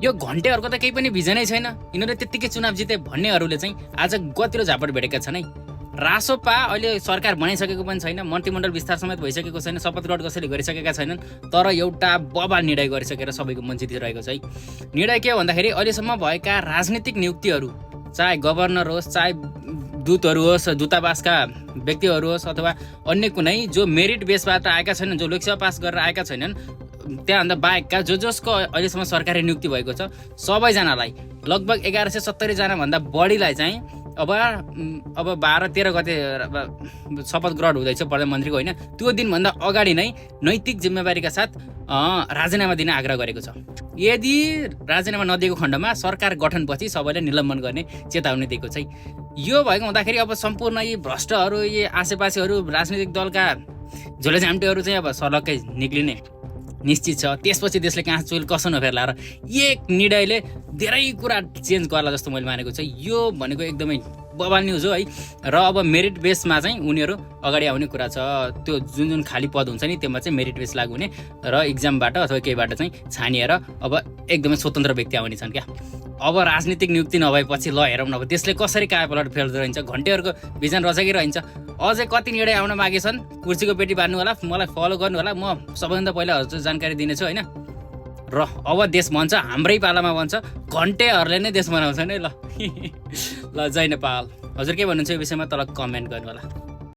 यो घन्टेहरूको त केही पनि भिजनै छैन। यिनीहरूले त्यत्तिकै चुनाव जिते भन्नेहरूले चाहिँ आज गतिलो झापड भेटेका छन् है। रासोपा अहिले सरकार बनाइसकेको पनि छैन, मन्त्रीमण्डल विस्तार समेत भइसकेको छैन, शपथ ग्रहण कसैले गरिसकेका छैनन्, तर एउटा बवाल निर्णय गरिसकेर सबैको मन जितिरहेको छ है। निर्णय के हो भन्दाखेरि अहिलेसम्म भएका राजनीतिक नियुक्तिहरू, चाहे गभर्नर होस्, चाहे दूतहरू होस्, दूतावासका व्यक्तिहरू होस्, अथवा अन्य कुनै जो मेरिट बेसबाट आएका छैनन्, जो लोकसेवा पास गरेर आएका छैनन्, त्यहाँभन्दा बाहेकका जसको अहिलेसम्म सरकारी नियुक्ति भएको छ सबैजनालाई लगभग 1170 जनाभन्दा बढीलाई चाहिँ अब 12-13 गते शपथ ग्रहण हुँदैछ प्रधानमन्त्रीको होइन, त्यो दिनभन्दा अगाडि नै नैतिक जिम्मेवारीका साथ राजीनामा दिन आग्रह गरेको छ। यदि राजीनामा नदिएको खण्डमा सरकार गठनपछि सबैलाई निलम्बन गर्ने चेतावनी दिएको छ। यो भएको हुँदाखेरि अब सम्पूर्ण यी भ्रष्टहरू, यी आसेपासेहरू, राजनीतिक दलका झोले झाम्टेहरू चाहिँ अब सडककै निक्लिने निश्चित छ। त्यसपछि देशले कहाँ चुल कसो नफेर्ला र एक निर्णयले धेरै कुरा चेन्ज गर्ला जस्तो मैले मानेको छ। यो भनेको एकदमै बवाल न्युज हो है। र अब मेरिट बेसमा चाहिँ उनीहरू अगाडि आउने कुरा छ। त्यो जुन खाली पद हुन्छ नि त्योमा चाहिँ मेरिट बेस लागु हुने र इक्जामबाट अथवा केहीबाट चाहिँ छानिएर अब एकदमै स्वतन्त्र व्यक्ति आउने छन् क्या। अब राजनीतिक नियुक्ति नभएपछि ल हेरौँ न अब देशले कसरी कायापलट फेर्दो रहन्छ, घन्टेहरूको भिजन रचाइरहन्छ। अझै कति निर्णय आउन बाँकी छन्, कुर्सीको पेटी बाँध्नु होला, मलाई फलो गर्नु होला। म सबैभन्दा पहिला हजुर जानकारी दिनेछु होइन। र अब देश भन्छ हाम्रै पालामा भन्छ घन्टेहरूले नै देश बनाउँछ नि ल। ल जय नेपाल। हजुर के भन्नुहुन्छ यो विषयमा तल कमेन्ट गर्नु होला।